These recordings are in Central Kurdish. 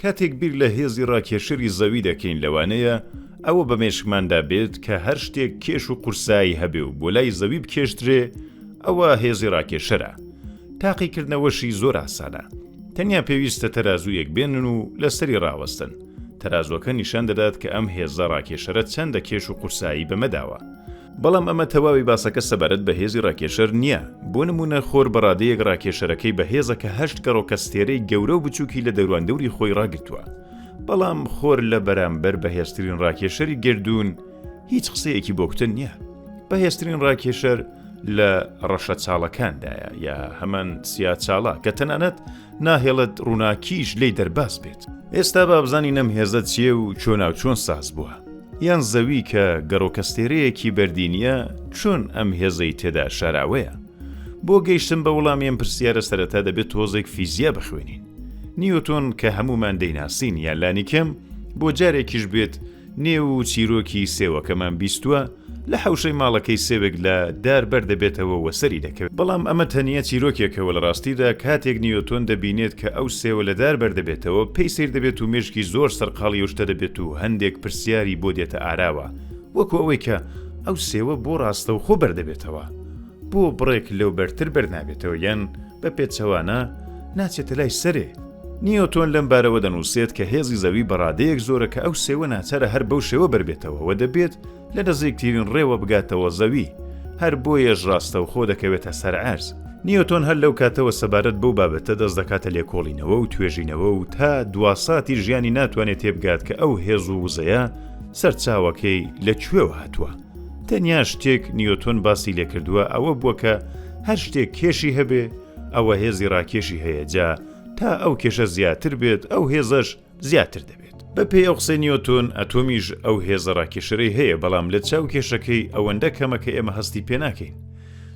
کاتێک بیر لە هێزی ڕاکێشەری زەوی دەکەین لەوانەیە ئەوە بە مێشکماندا بێت کە هەر شتێک کێش و قورسایی هەبێ و بۆ لای زەوی بکێشدرێ ئەوە هێزی ڕاکێشەرە. تاقیکردنەوەشی زۆر ئاسانە. تەنیا پێویستە تەرازوویەک بێنن و لەسەری ڕاوەستن. تەرازووەکە نیشان دەدات کە ئەم هێزە ڕاکێشەرە چەندە کێش و قورسایی بەمە داوە. بەڵام ئەمە تەواوی باسەکە سەبارەت بە هێزی ڕاکێشەر نییە. بۆ نموونە خۆر بە ڕادەیەک ڕاکێشەرەکەی بەهێزە کە هەشت گەڕۆکەستێرەی گەورە و بچووکی لە دەوراندەوری خۆی ڕاگرتووە. بەڵام خۆر لە بەرامبەر بەهێزترین ڕاکێشەری گەردوون هیچ قسەیەکی بۆ کوتن نییە. بەهێزترین ڕاکێشەر لە ڕەشەچاڵەکاندایە یا هەمان سیاچاڵە کە تەنانەت ناهێڵێت ڕووناکیش لێی دەرباز بێت. ئێستا با بزانین ئەم هێزە چییە و چۆناوچۆن ساز بووە؟ یان زەوی کە گەڕۆکەستێرەیەکی بەردینییە چۆن ئەم هێزەی تێدا شاراوەیە؟ بۆ گەیشتن بە وەڵامی ئەم پرسیارە سەرەتا دەبێت تۆزێک فیزیا بخوێنین. نیوتۆن کە هەموومان دەیناسین یان لانیکەم بۆ جارێکیش بێت نێو و چیرۆکی سێوەکەمان بیستووە، لە حەوشەی ماڵەکەی سێوێک لە دار بەر دەبێتەوە و سەری دەکەوێت. بەڵام ئەمە تەنیا چیرۆکێکە و لە ڕاستیدا کاتێک نیۆتۆن دەبینێت کە ئەو سێوە لە دار بەر دەبێتەوە پێی سەیر دەبێت و مێشکی زۆر سەرقاڵی ئەو شتە دەبێت و هەندێک پرسیاری بۆ دێتە ئاراوە وەکو ئەوەی کە ئەو سێوە بۆ ڕاستەوخۆ بەر دەبێتەوە بۆ بڕێک لەو بەرتر بەر نابێتەوە یان بە پێچەوانە ناچێتە لای سەرێ. نیۆتۆن لەم بارەوە دەنووسێت کە هێزی زەوی بە ڕادەیەک زۆرە کە ئەو سێوە ناچارە هەر بەو شێوە بەربێتەوە و دەبێت لە نزیکترین ڕێوە بگاتەوە زەوی، هەر بۆیەش ڕاستەوخۆ دەکەوێتە سەر عەرز. نیۆتۆن هەر لەو کاتەوە سەبارەت بەو بابەتە دەست دەکاتە لێکۆڵینەوە و توێژینەوە و تا دواساتی ژیانی ناتوانێت تێبگات کە ئەو هێز و وزەیە سەرچاوەکەی لە کوێوە هاتووە. تەنیا شتێک نیۆتۆن باسی لێکردووە ئەوە بووە کە هەر شتێک کێشی هەبێ ئەوە هێزی ڕاکێشی هەیە جا تا ئەو کێشە زیاتر بێت ئەو هێزەش زیاتر دەبێت. بە پێی ئەو قسەی نیۆتۆن ئەتۆمیش ئەو هێزە ڕاکێشەرەی هەیە بەڵام لە چاو کێشەکەی ئەوەندە کەمە کە ئێمە هەستی پێ ناکەین.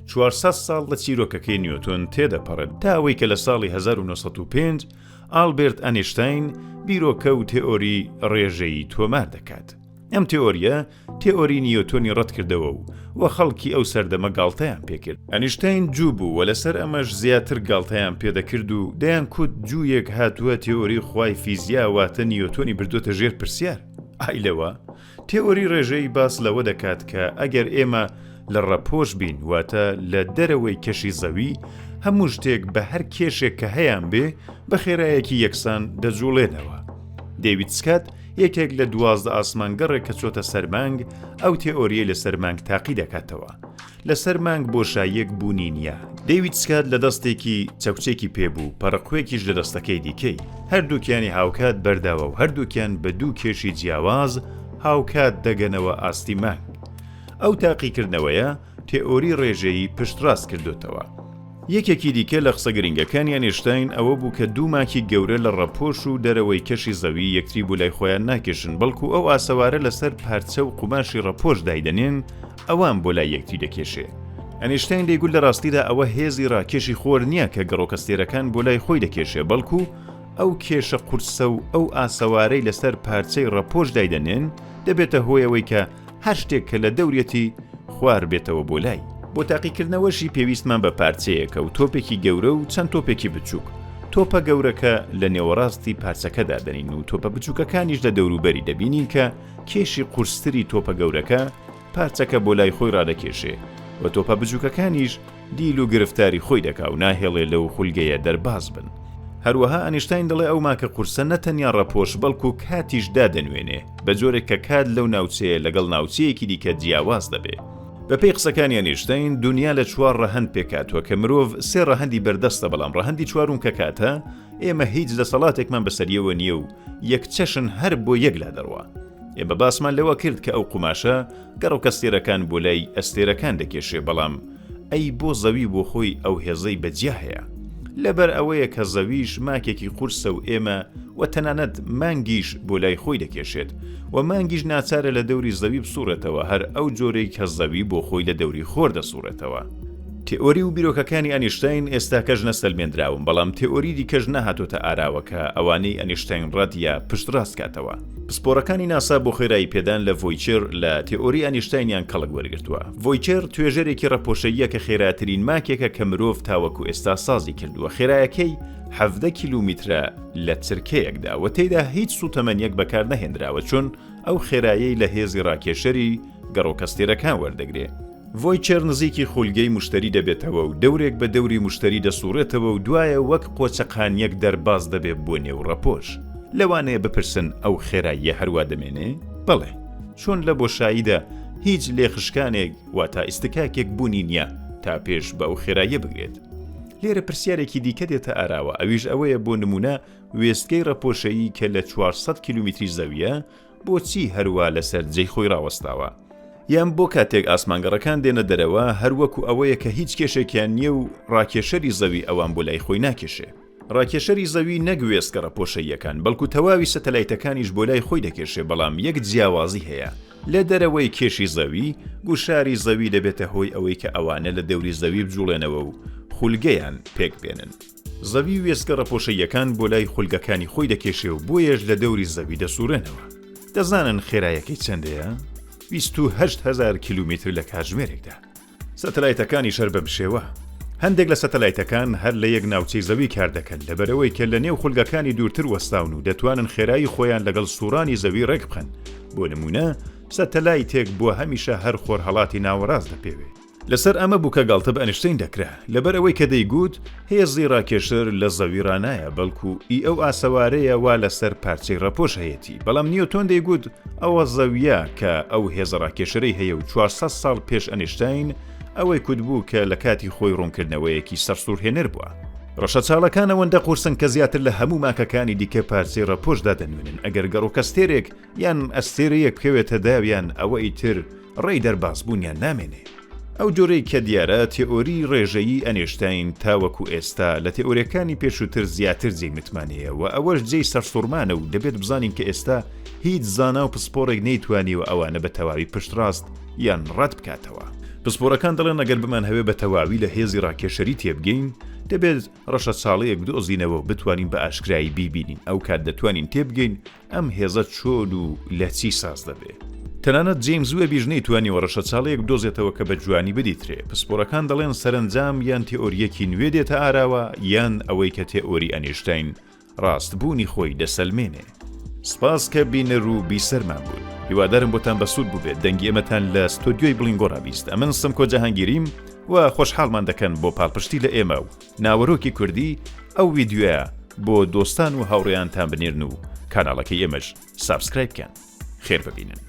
400 ساڵ لە چیرۆکەکەی نیۆتۆن تێدەپەڕێت تا ئەوەی کە لە ساڵی 1905 ئاڵبێرت ئەنیشتاین بیرۆکە و تێئۆری ڕێژەیی تۆمار دەکات. ئەم تێئۆرییە تێئۆری نیۆتۆنی ڕەتکردەوە و و خەڵکی ئەو سەردەمە گاڵتەیان پێکرد. ئەنیشتاین جوو بوو و لەسەر ئەمەش زیاتر گاڵتەیان پێدەکرد و دەیانکوت جوویەک هاتووە تێئۆری خوای فیزیا واتە نیۆتۆنی بردۆتە ژێر پرسیار. ئای لەوە! تێئۆری ڕێژەیی باس لەوە دەکات کە ئەگەر ئێمە لە ڕەپۆش بین واتە لە دەرەوەی کەشی زەوی، هەموو شتێک بە هەر کێشێک کە هەیانبێ بە خێرایەکی یەکسان دەجووڵێنەوە. دەیوید سکات یەکێک لە 12 ئاسمانگەڕێک کە چۆتە سەر مانگ، ئەو تێئۆریەی لەسەر مانگ تاقی دەکاتەوە. لەسەر مانگ بۆشاییەک بوونی نییە. دەیوید سکات لە دەستێکی چەکوچێکی پێ بوو، پەڕقوێکیش لە دەستەکەی دیکەی. هەردووکیانی هاوکات بەرداوە و هەردووکیان بە دوو کێشی جیاواز هاوکات دەگەنەوە ئاستی مانگ. ئەو تاقیکردنەوەیە تێئۆری ڕێژەیی پشتڕاست کردۆتەوە. یەکێکی دیکە لە قسە گرنگەکانی ئەنیشتاین ئەوە بوو کە دوو ماکی گەورە لە ڕەپۆش و دەرەوەی کەشی زەوی یەکتری بۆ لای خۆیان ناکێشن بەڵکو ئەو ئاسەوارە لەسەر پارچە و قوماشی ڕەپۆش دایدەنێن ئەوان بۆ لای یەکتری دەکێشێ. ئەنیشتاین دەیگوت لە ڕاستیدا ئەوە هێزی ڕاکێشی خۆر نییە کە گەڕۆکەستێرەکان بۆ لای خۆی دەکێشێ بەڵکو ئەو کێشە قورسە و ئەو ئاسەوارەی لەسەر پارچەی ڕەپۆش دایدەنێن دەبێتە هۆی ئەوەی کە هەر شتێک کە لە دەوریەتی خوار بێتەوە بۆ لای. بۆ تاقیکردنەوەشی پێویستمان بە پارچەیەکە و تۆپێکی گەورە و چەند تۆپێکی بچووک. تۆپە گەورەکە لە نێوەڕاستی پارچەکە دادەنین و تۆپە بچووکەکانیش لە دەوروبەری دەبینین کە کێشی قورستری تۆپە گەورەکە پارچەکە بۆ لای خۆی ڕادەکێشێ و تۆپە بچووکەکانیش دیل و گرفتاری خۆی دەکا و ناهێڵێ لەو خولگەیە دەرباز بن. هەروەها ئەنیشتاین دەڵێ ئەو ماکە قورسە نە تەنیا ڕەپۆش بەڵکو کاتیش دادەنوێنێ، بە جۆرێک کە کات لەو ناوچەیە لەگەڵ ناوچەیەکی دیکە جیاواز دەبێ. بە پێی قسەکانی ئەنیشتاین دونیا لە چوار ڕەهەند پێکهاتووە کە مرۆڤ سێ ڕەهەندی بەردەستە بەڵام ڕەهەندی چوارون کە کاتە ئێمە هیچ دەسەڵاتێکمان بەسەریەوە نییە و یەک چەشن هەر بۆ یەک لا دەڕوا. ئێمە باسمان لەوە کرد کە ئەو قوماشە گەڕۆکەستێرەکان بۆ لای ئەستێرەکان دەکێشێ، بەڵام ئەی بۆ زەوی بۆ خۆی ئەو هێزەی بە جیا هەیە؟ لەبەر ئەوەیە کە زەویش ماکێکی قورسە و ئێمە و تەنانەت مانگیش بۆ لای خۆی دەکێشێت و مانگیش ناچارە لە دەوری زەوی بسوڕێتەوە هەر ئەو جۆرەی کە زەوی بۆ خۆی لە دەوری خۆر دەسوڕێتەوە. تێئۆری و بیرۆکەکانی ئەنیشتاین ئێستاکەش نەسەلمێندراون، بەڵام تێئۆری دیکەش نەهاتۆتە ئاراوە کە ئەوانەی ئەنیشتاین ڕەت یا پشتڕاست کاتەوە. پسپۆڕەکانی ناسا بۆ خێرایی پێدان لە ڤۆیچێر لە تێئۆری ئەنیشتاینیان کەڵک وەرگرتووە. ڤۆیچێر توێژەرێکی ڕەپۆشەییە کە خێراترین ماکێکە کە مرۆڤ تاوەکو ئێستا سازی کردووە، خێرایەکەی 17 کیلۆمیترە لە چرکەیەکدا و تێیدا هیچ سووتەمەنییەک بەکار نەهێنراوە چون ئەو خێرایەی لە هێزی ڕاکێشەری گەڕۆکەستێرەکان وەردەگرێ. ڤۆیچێر نزیکی خولگەی موشتەری دەبێتەوە و دەورێک بە دەوری موشتەری دەسوڕێتەوە و دوایە وەک قۆچەقانییەک دەرباز دەبێ بۆ نێو ڕەپۆش. لەوانەیە بپرسن ئەو خێراییە هەروا دەمێنێ؟ بەڵێ. چۆن لە بۆشاییدا هیچ لێخشکانێک واتا ئیستکاکێک بوونی نییە تا پێش بە ئەو خێراییە بگرێت. لێرە پرسیارێکی دیکە دێتە ئاراوە ئەویش ئەوەیە بۆ نموونە وێستگەی ڕەپۆشەیی کە لە 400 کیلومیتری زەوییە بۆچی هەروا لەسەر جێی خۆی ڕاوەستاوە؟ یان بۆ کاتێک ئاسمانگەڕەکان دێنە دەرەوە هەر وەکو ئەوەیە کە هیچ کێشێکیان نییە و ڕاکێشەری زەوی ئەوان بۆ لای خۆی ناکێشێ؟ ڕاکێشەری زەوی نەک وێستگە ڕەپۆشەییەکان بەڵکو تەواوی سەتەلایتەکانیش بۆ لای خۆی دەکێشێ بەڵام یەک جیاوازی هەیە لە دەرەوەی کێشی زەوی گوشاری زەوی دەبێتە هۆی ئەوەی کە ئەوانە لە دەوری زەوی بجوڵێنەوە و خولگەیان پێک بێنن. زەوی وێستگە ڕەپۆشەییەکان بۆ لای خولگەکانی خۆی دەکێشێ و بۆیەش لە دەوری زەوی دەسوڕێنەوە. دەزانن خێرایەکەی چەندەیە؟ 28 هەزار کیلومیتر لە کاتژمێرێکدا. سەتەلایتەکانیش هەر بەم شێوە. هەندێک لە سەتەلایتەکان هەر لە یەک ناوچەی زەوی کار دەکەن، لەبەرئەوەی کە لە نێو خولگەکانی دوورتر وەستاون و دەتوانن خێرایی خۆیان لەگەڵ سووڕانی زەوی ڕێک بخەن. بۆ نموونە سەتەلایتێک بۆ هەمیشە هەر خۆرهەڵاتی ناوەڕاست دەپێوێ. لەسەر ئەمە بوو کە گاڵتە بە ئەنیشتەین دەکرا، لەبەر ئەوەی کە دەیگوت هێزی ڕاکێشەر لە زەوی ڕانایە، بەڵکو ئی ئەو ئاسەوارەیە وا لەسەر پارچەی ڕەپۆش هەیەتی، بەڵام نیۆتۆن دەیگوت ئەوە زەوییە کە ئەو هێزە ڕاکێشەرەی هەیە و 400 ساڵ پێش ئەنیشتاین ئەوەی کوتبوو کە لە کاتی خۆی ڕوونکردنەوەیەکی سەرسوڕهێنەر بووە. ڕەشەچاڵەکان ئەوەندە قورسن کە زیاتر لە هەموو ماکەکانی دیکە پارچەی ڕەپۆش دادەنوێنن، ئەگەر گەڕۆکەستێرێک یان ئەستێرەیەک بکەوێتە داویان ئەوە ئیتر ڕێی دەربازبوونیان نامێنێ. ئەو جۆرەی کە دیارە تێئۆریی ڕێژەیی ئەنێشتاین تاوەکو ئێستا لە تێئۆرێکانی پێشووتر زیاتر جێی متمانەیە و ئەوەش جێی سەرسوڕمانە و دەبێت بزانین کە ئێستا هیچ زانا و پسپۆڕێک نەیتوانیوە ئەوانە بە تەواوی پشتڕاست یان ڕەت بکاتەوە. پسپۆڕەکان دەڵێن ئەگەر بمانهەوێ بە تەواوی لە هێزی ڕاکێشەری تێبگەین دەبێت ڕەشەچاڵەیەک بدۆزینەوە و بتوانین بە ئاشکرایی بیبینین ئەوکات دەتوانین تێبگەین ئەم هێزە چۆن و لە چی ساز دەبێ؟ تەنانەت جەیمز وێبیش نەیتوانیوە ڕەشەچاڵەیەک بدۆزێتەوە کە بە جوانی بدیترێ. پسپۆڕەکان دەڵێن سەرەنجام یان تێئۆرییەکی نوێ دێتە ئاراوە یان ئەوەی کە تێئۆری ئەنیشتاین ڕاستبوونی خۆی دەسەلمێنێ. سپاس کە بینەر و بیسەرمان بوون. هیوادارم بۆتان بەسوود بووبێت. دەنگی ئێمەتان لە ستۆدیۆی بڵینگۆ ڕابیست. ئەمن سمکۆ جەهانگیریم و خۆشحاڵمان دەکەن بۆ پاڵپشتی لە ئێمە و ناوەرۆکی کوردی ئەو ڤیدیۆیە بۆ دۆستان و هاوڕێیانتان بنێرن و کاناڵەکەی ئێمەش subscribe بکەن. خێر ببینن.